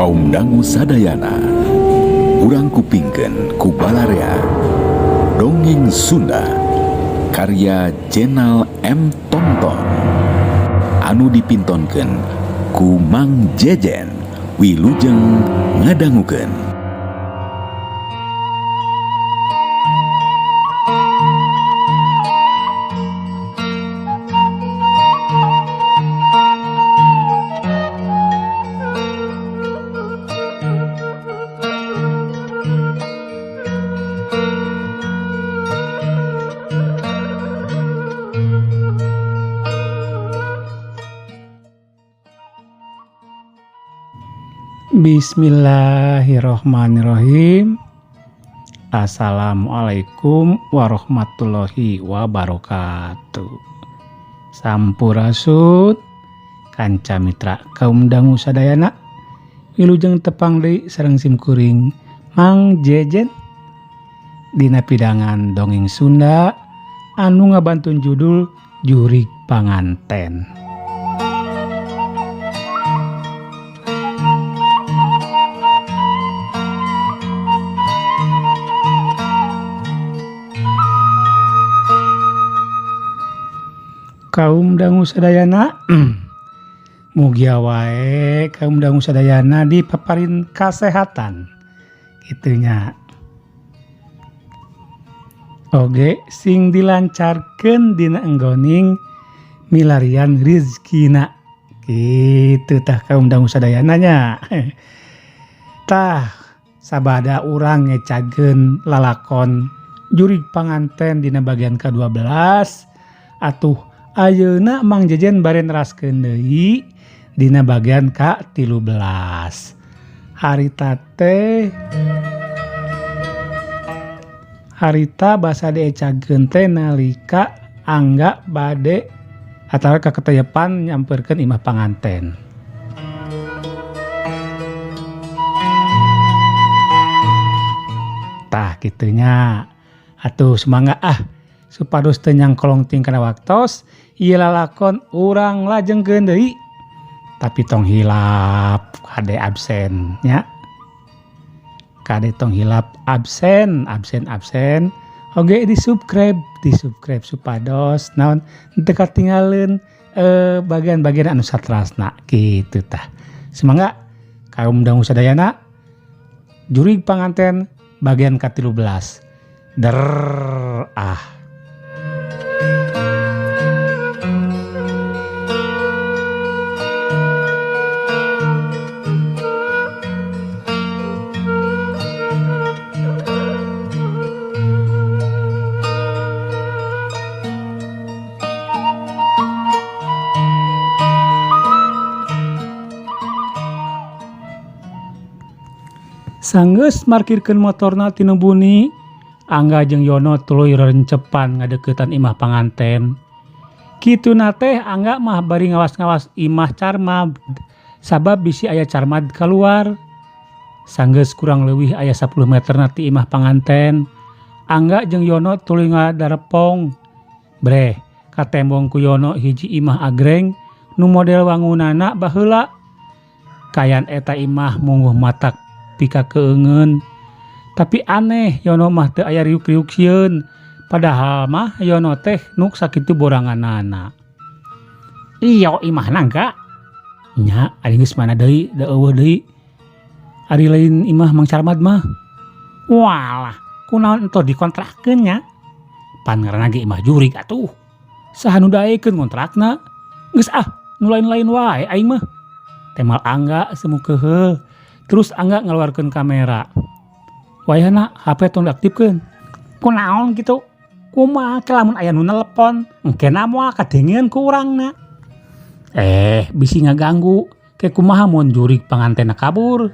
Kaum dangu sadayana, urang kupingkeun ku balarea. Dongeng Sunda karya Jenal M Tonton anu dipintonkeun ku Mang Jejen. Wilujeng ngadangukeun. Bismillahirrohmanirrohim. Assalamualaikum warahmatullahi wabarakatuh. Sampurasun kanca mitra kaum dangu sadayana, wilujeng tepang deui sareng simkuring Mang Jejen dina pidangan dongeng Sunda anu ngabantun judul Jurig Panganten. Kaum dangu sadayana, mugia wae kaum dangu sadayana dipaparin kasehatan gitunya. Oge sing dilancarkeun dina enggoning milarian rizkina kitu tah kaum dangu sadayana nya. Tah sabada urang ngecageun lalakon jurig panganten dina bagian ka-12 atuh ayeuna Mang Jejen bare neraskeun deui dina bagian ka-13. Harita teh harita basa diecageun teh nalika Angga bade atawa kaketeyepan nyamperkeun imah panganten. Tah kitunya. Atuh sumangga ah supados teu nyangkolong ting kana waktos ieu lalakon urang lajengkeun deui. Tapi tong hilap kade absen nya. Kade tong hilap absen, absen, absen. Oge di-subscribe, di-subscribe supados naon teu katinggaleun bagian-bagian anu satrasna kitu tah. Sumangga kaum dangu sadayana jurig panganten bagian ka-13. Der ah. Sanggeus markirkeun motorna tina buni, Angga jeung Yono tuluy rerencepan ngadeukeutan imah panganten. Kituna teh Angga mah bari ngawas-ngawas imah Carmad, sabab bisi aya Carmad kaluar. Sanggeus kurang leuwih aya 10 meter na ti imah panganten, Angga jeung Yono tuluy ngadarepong. Breh, katembong ku Yono hiji imah agreng nu model wangunana baheula. Kayan eta imah mungguh matak pika keungeun. Tapi aneh Yono mah teu aya riuk-riuk sieun. Padahal mah Yono teh nuk sakitu boranganana. Iyo imahna enggak? Nya ari geus mana deui da eueuh deui. Ari lain imah Mang Carmad mah. Walah, kunaon entoh dikontrakeun nya? Pan ngaranna ge imah jurig atuh. Saha nu daekeun kontrakna? Geus ah, nu lain-lain wae aing mah. Temal Angga semu keuheul. Terus Angga ngaluarkeun kamera. Wayahna HP tong diaktifkeun. Kunaon kitu? Kumaha ke lamun aya nu nelepon, engkena moal kadengeun ku urangna. Bisi ngaganggu. Ke kumaha mun jurig pangantena kabur?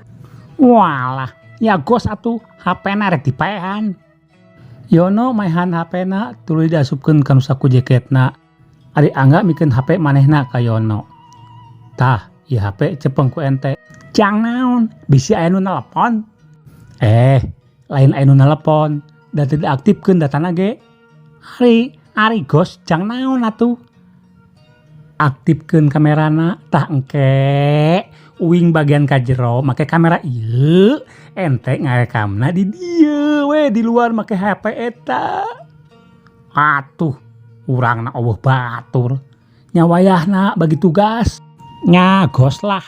Walah, ya gos atuh, HP-na rek dipaehan. Yono maehan HP-na tuluy diasupkeun ka nu saku jaketna. Ari Angga mikeun HP manehna ka Yono. Tah, ieu HP cepeng ku ente. Jang naon, bisi aya nu nelepon. Lain aya nu nelepon, da teu diaktifkeun datana ge. Ari gos jang naon atuh? Aktifkeun kamerana, tah engke Uing bagian ka jero make kamera ieu, ente ngarekamna di dieu we di luar make HP eta. Atuh, urangna eueuh batur. Nya wayahna bagi tugas. Nya gos lah.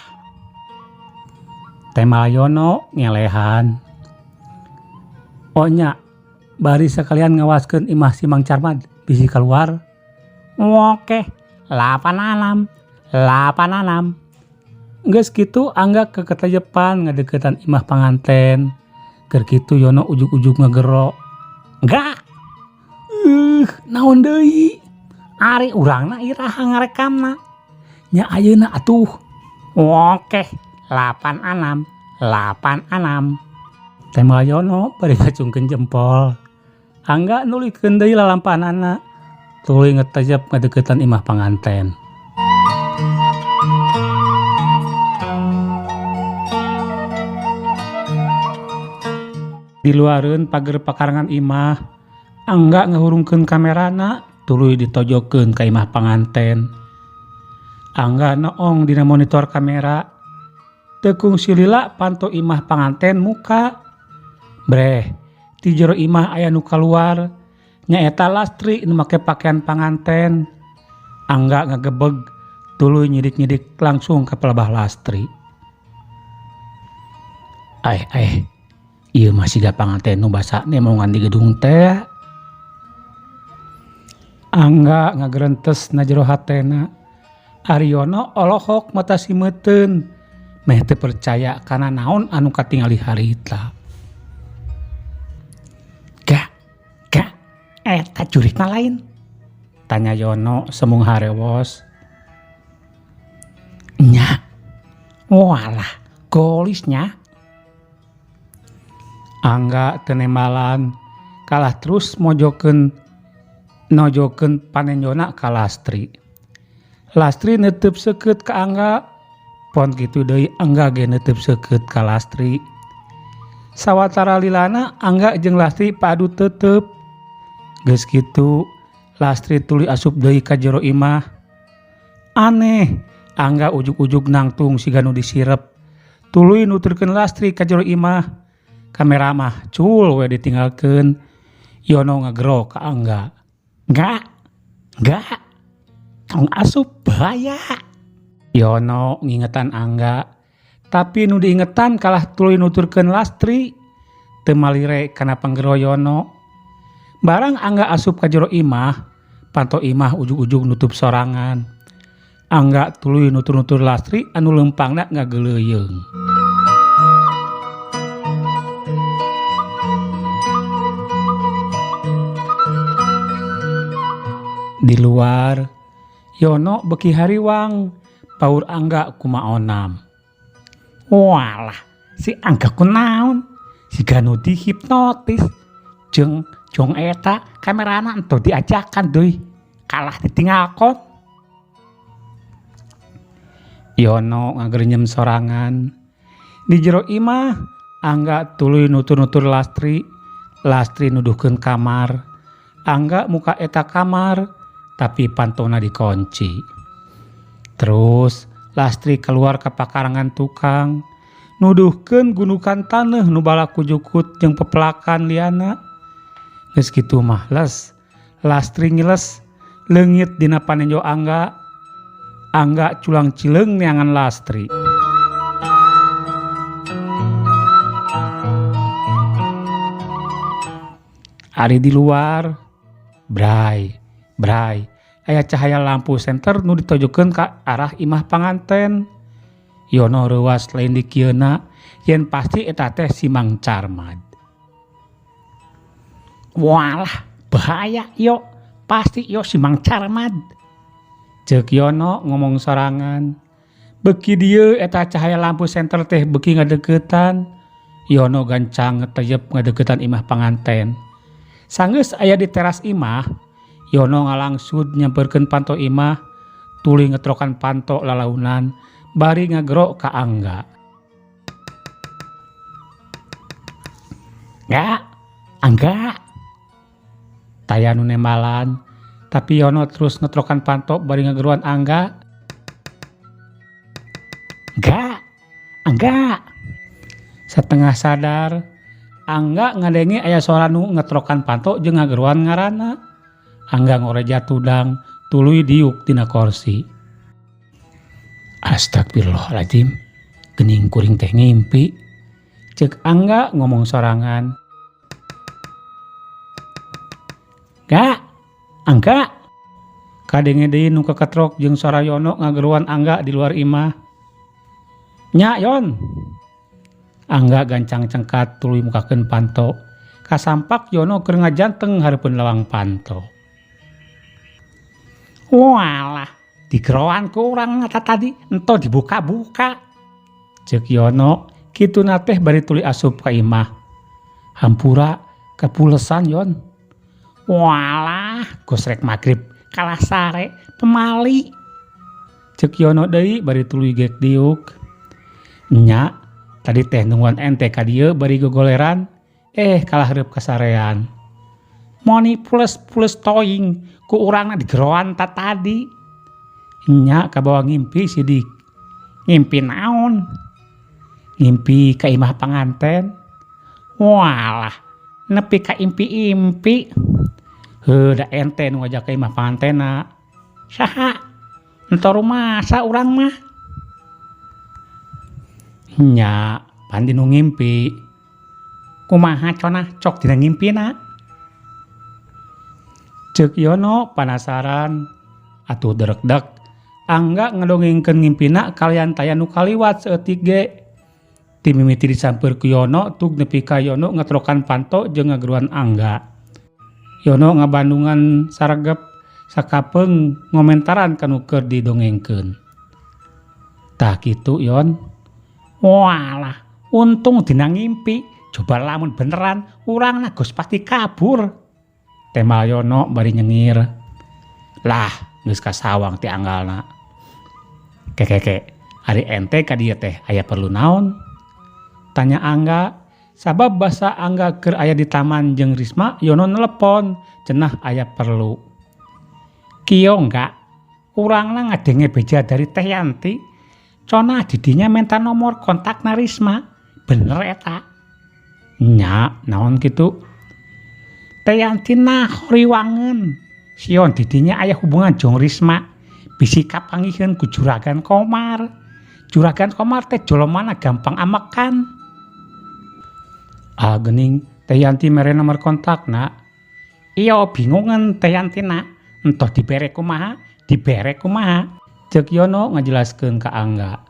Tema Yono ngelehan. Oh nya, bari sekalian ngawaskeun imah si Mang Carmad bisi keluar. Oke, 86, 86. Geus kitu Angga keketejepan ngadeukeutan imah panganten. Keur kitu Yono ujug-ujug ngegero. Enggak. Naon deui? Ari urangna iraha ngarekamna. Nya ayeuna atuh. Oke, 86, 86. Tema Yono bari ngacungkeun jempol. Angga nuluykeun deui lalampahanana. Tuluy ngetejep ngadeukeutan imah panganten. Di luareun pager pakarangan imah, Angga ngahurungkeun kamerana tuluy ditojokeun ka imah panganten. Angga noong dina monitor kamera. Teu kungsi lila panto imah panganten muka. Breh, ti jero imah aya nu kaluar. Nyaeta Lastri nu make pakaian panganten. Angga ngagebeg tuluy nyidik-nyidik langsung ka pelabah Lastri. Aeh, aeh, ieu mah siga panganten nu basa nemongan di gedung teh. Angga ngagerentes na jero hatena. Aryono olohok mata simeuteun. Meh teu percaya kana naon anu katingali harita. Gak, gak, eta jurikna lain? Tanya Yono semung harewos. Nya, walah, golisnya. Angga teu nembalan, kalah terus mojokeun nojokeun panenjona ka Lastri. Lastri neuteub seukeut ka Angga, pon kitu deui Angga ge neuteub seukeut ka Lastri. Sawatara lilana Angga jeung Lastri padu teuteub. Geus kitu Lastri tuluy asup deui ka jero imah. Aneh, Angga ujug-ujug nangtung siga nu disirep. Tuluy nuturkeun Lastri ka jero imah. Kamera mah cul we ditinggalkeun. Yono ngagero ka Angga. Enggak, enggak, tong asup bahaya. Yono ngingetan Angga, tapi nu diingetan kalah tuluy nuturkeun Lastri. Teu malire kana panggero Yono. Barang Angga asup ka jero imah, panto imah ujug-ujug nutup sorangan. Angga tuluy nutur-nutur Lastri anu leumpangna ngageleuyeung. Di luar, Yono beki hariwang, paur Angga kumaonam. Walah, si Angga kunaon? Siga nu dihipnotis. Jeung jong eta kamerana ento diajakan deui, kalah ditinggalkon. Yono ngagerenyem sorangan. Di jero imah, Angga tuluy nutur-nutur Lastri. Lastri nuduhkeun kamar. Angga muka eta kamar, tapi pantona dikunci. Terus Lastri keluar ke pakarangan tukang, nuduhkeun gundukan taneuh nu balaku jukut jeung pepelakan liana. Geus kitu mah les, Lastri ngiles leungit dina panenjo Angga. Angga culang cileung neangan Lastri. Ari di luar, bray, bray, aya cahaya lampu senter nu ditojokeun ka arah imah panganten. Yono reuwas lain dikieuna, yen pasti eta teh si Mang Carmad. Walah, bahaya yo, pasti yo si Mang Carmad. Ceuk Yono ngomong sorangan. Beki dieu eta cahaya lampu senter teh beki ngadeuketan. Yono gancang ngeteyep ngadeuketan imah panganten. Sanggeus aya di teras imah, Yono ngalangsud nyamperkeun panto imah, tuluy ngetrokan panto lalaunan, bari ngagero ka Angga. Enggak, Angga. Taya nu nembalan, tapi Yono terus ngetrokan panto bari ngageroan Angga. Enggak, Angga. Satengah sadar, Angga ngadenge aya sora nu ngetrokan panto jeung ngageroan ngaranna. Angga ngoreja tudang, tuluy diuk tina korsi. Astagfirullahaladzim, gening kuring teh ngimpi. Cek Angga ngomong sorangan. Ga, Angga. Kadenge deui nu keketrok jeung sora Yono ngageroan Angga di luar imah. Nya Yon. Angga gancang cengkat tuluy mukakeun panto. Kasampak Yono keur ngajanteng hareupeun lawang panto. Walah, digeroan ku urang eta tadi, ento dibuka-buka. Ceuk Yono, kituna teh bari tuluy asup ka imah. Hampura kapulesan Yon. Walah, gosrek magrib kalah sare pemali. Ceuk Yono deui bari tuluy gek diuk. Nya, tadi teh nungguan ente ka dieu bari gogoleran, kalah hareup kasarean. Moni pules-pules toing ku urangna digeroan ta tadi. Nya kabawa ngimpi sidik. Ngimpi naon? Ngimpi ka imah panganten. Walah, nepi ka impi-impi. Heuh, da ente nu ngajak ka imah pangantena. Saha? Ento rumasa urang mah. Nya, pan dinu ngimpi. Kumaha cenah cok dina ngimpina? Ceuk Yono panasaran atuh derekdek. Angga ngadongengkeun ngimpina kalian taya nu kaliwat saeutik ge. Ti mimiti disampeurkeun ku Yono tug nepi ka Yono ngetrokan panto jeung ngageroan Angga. Yono ngabandungan saregep sakapeung ngomentaran kanu keur didongengkeun. Tah kitu Yon. Walah, untung dina ngimpi. Coba lamun beneran urangna geus pasti kabur. Temal Yono bari nyengir. Lah, geus kasawang ti anggalna. Kekeke, ari ente ka dieu teh aya perlu naon? Tanya Angga. Sabab basa Angga keur aya di taman jeung Risma, Yono nelepon cenah aya perlu. Kieu enggak, urangna ngadenge beja dari Teh Yanti. Cenah didinya menta nomor kontakna Risma. Bener eta? Nya, naon kitu? Teh Yanti nah horiwangeun. Sion didinya aya hubungan jeung Risma. Bisi kapanggihkeun ku Juragan Komar. Juragan Komar teh jolomana gampang amekan. Ah geuning Teh Yanti mere nomor kontakna. Iyo bingungan Teh Yanti na. Entoh dibere kumaha, dibere kumaha. Ceuk Yono ngajelaskeun ka Angga.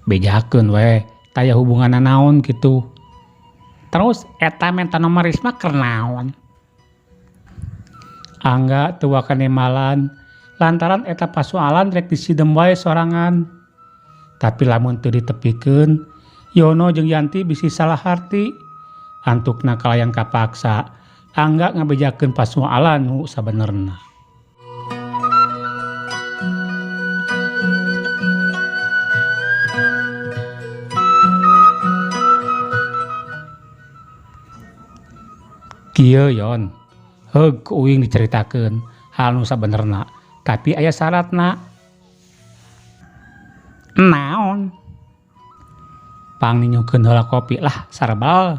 Bejakeun we, taya hubunganna naon kitu. Terus eta menta nomor Risma keur naon? Angga teu wakanemalan lantaran eta pasualan rek disidem wae sorangan. Tapi lamun teu ditepikeun, Yono jeung Yanti bisi salah harti. Antukna kalayan kapaksa, Angga ngabejakeun pasualan nu sabenerna. Kieu Yon, heug ku uing dicaritakeun hal nu sabenerna, tapi aya syaratna. Naon? Pangninyukeun heula kopi lah sarbel.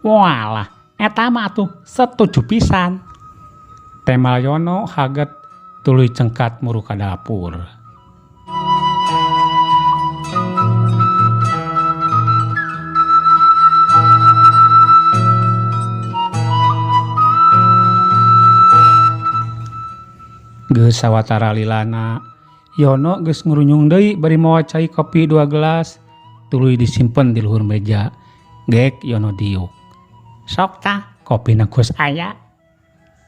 Walah, eta mah atuh setuju pisan. Temal Yono haget tuluy cengkat muru ka dapur. Geus sawatara lilana, Yono geus ngurunyung deui bari mawa cai kopi 2 gelas, tuluy disimpen di luhur meja. Gek Yono diuk. Sok tah, kopina geus aya.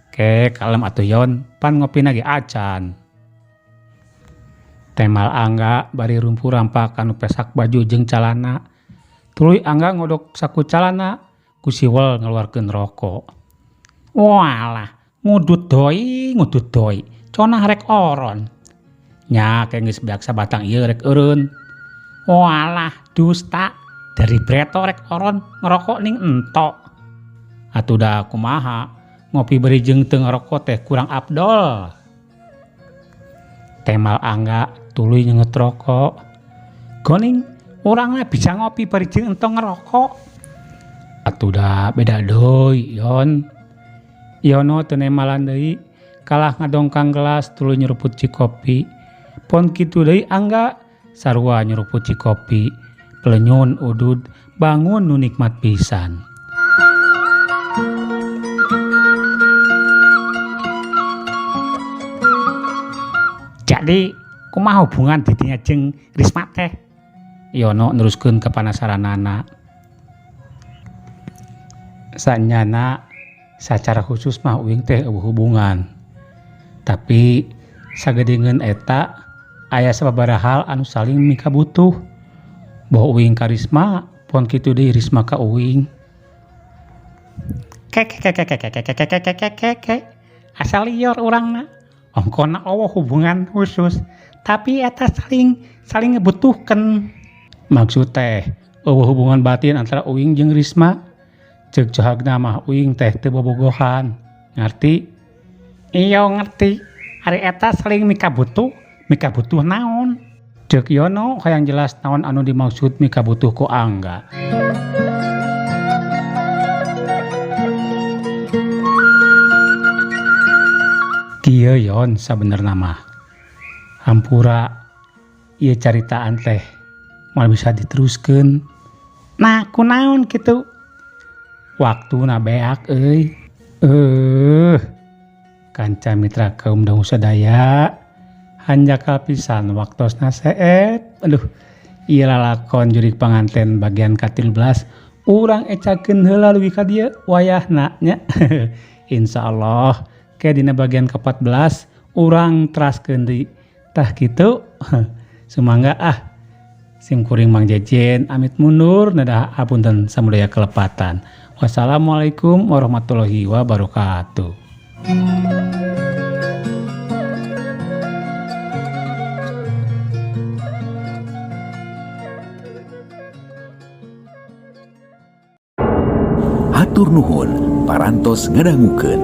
Ke kalem atuh Yon, pan ngopina ge acan. Temal Angga bari rumpu rampak kanu pesak baju jeung calana. Tuluy Angga ngodok saku calana, ku siwel ngaluarkeun rokok. Walah, ngudut doi, ngudut doi. Conah rek oron. Nya ke geus beak sabatang ieu rek eureun. Walah, dusta. Dari breto rek oron ngerokok ning entok. Atuh da kumaha, ngopi bari jeung teu ngarokok teh kurang abdol. Temal Angga tuluy nyenget rokok. Goning urang mah bisa ngopi bari jeung entong ngerokok. Atuh da beda deui Yon. Yono teu nemalan deui kalah ngadongkang gelas tuluy nyeruput cikopi. Pon kitu deui Angga sarua nyeruput cikopi. Pelenyun udud bangun nu nikmat pisan. Jadi kumaha hubungan didinya jeung Risma teh? Yono neruskeun kapanasaranana. Sanyana sacara khusus mah uing teh eueuh hubungan. Tapi sagedengeun eta aya sababaraha hal anu saling mikabutuh. Boh uing ka Risma, pon kitu deui Risma ka uing. Kekekekekekekekekekekekeke. Asa lieur urangna. Ongkona eueuh hubungan khusus, tapi eta saling saling ngebutuhkeun. Maksud teh eueuh hubungan batin antara uing jeung Risma. Ceuk johagna mah uing teh teu bobogohan. Ngarti? Iya ngerti. Ari eta saling mikabutuh, mikabutuh naon? Ceuk Yono hayang jelas naon anu dimaksud mikabutuh ku Angga. Kieu Yon sabenerna mah. Hampura ieu caritaan teh moal bisa diteruskeun. Nah, kunaon kitu? Waktuna beak euy. Kanca mitra kaum dangu sadaya hanjakal pisan waktosna seep. Aduh, ieu lalakon jurig panganten bagian ka-13 urang ecakeun heula leuwih ka dieu wayahna nya. Insyaallah ke dina bagian ka-14 urang teraskeun deui. Tah kitu. Sumangga ah. Sim kuring Mang Jejen amit mundur nedah apunten samudaya kelepatan. Wassalamualaikum warahmatullahi wabarakatuh. Hatur nuhun parantos ngadangukeun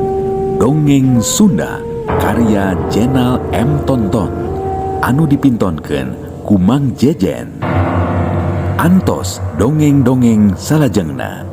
Dongeng Sunda karya Jenal M Tonton anu dipintonkeun ku Mang Jejen. Antos dongeng-dongeng salajengna.